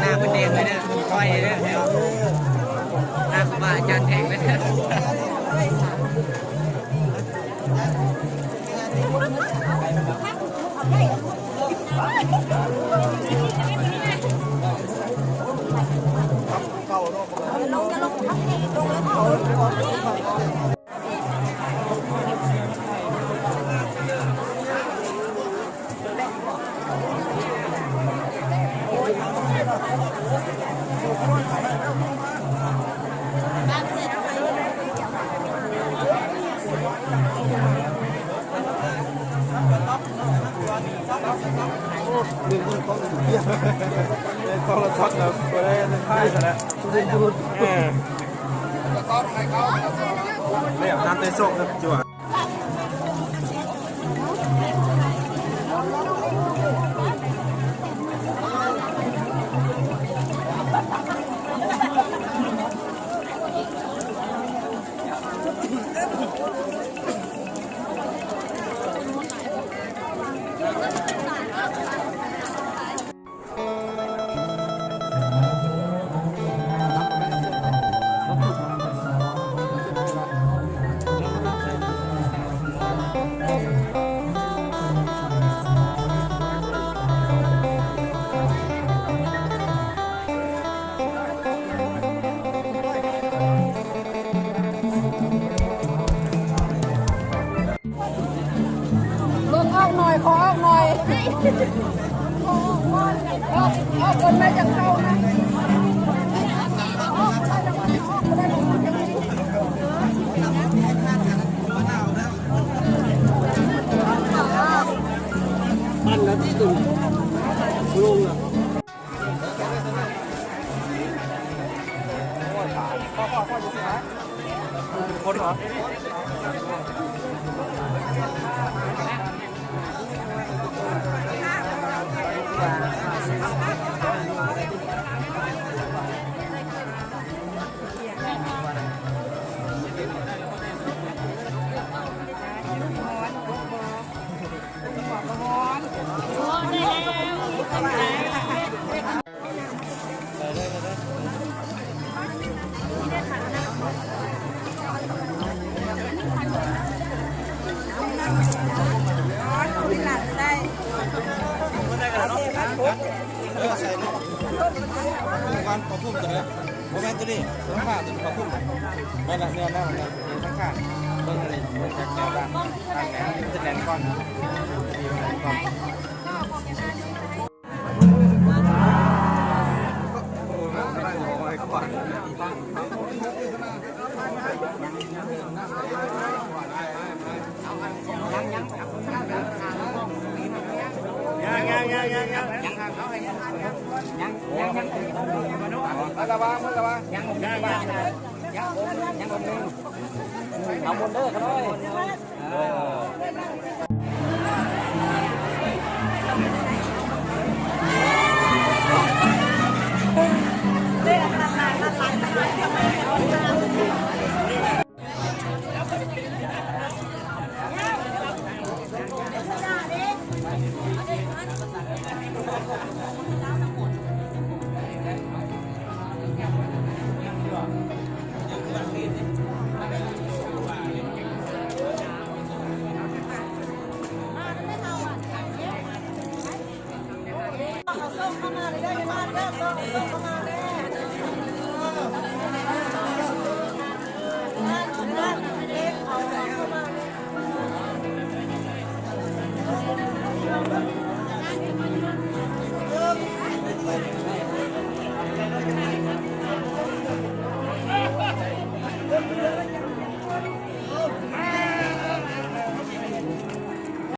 ໜ້າເພິ່ນແດງເລີຍເດີ ຄ່ອຍເດີ ໜ້າຄູບາອາຈານແດງເລີຍເດີ. ແລ້ວຕາມໃຈໂຊກເດີ ຈົວ. ລົດອອກໜ່ອຍ ຂໍອອກໜ່ອຍ ອອກ ອອກ ອອກ ຄົນໄດ້ຈັ່ງເຂົ້ານະ ອອກ ອັນລະທີ່ຕຸງລົງລະ. ບໍ່ແມ່ນໂຕນີ້ ຕ້ອງພາໂຕນີ້ປະທຸມ ແມ່ນລະ ແນວນັ້ນ ແນວຂ້າງໆ ເບິ່ງອັນນີ້ ເບິ່ງຈາກແນວດ້ານ ທາງແນວ ມັນຈະແໜ້ນກ່ອນ ເອົາບຸນເດີຂ້ານ້ອຍ.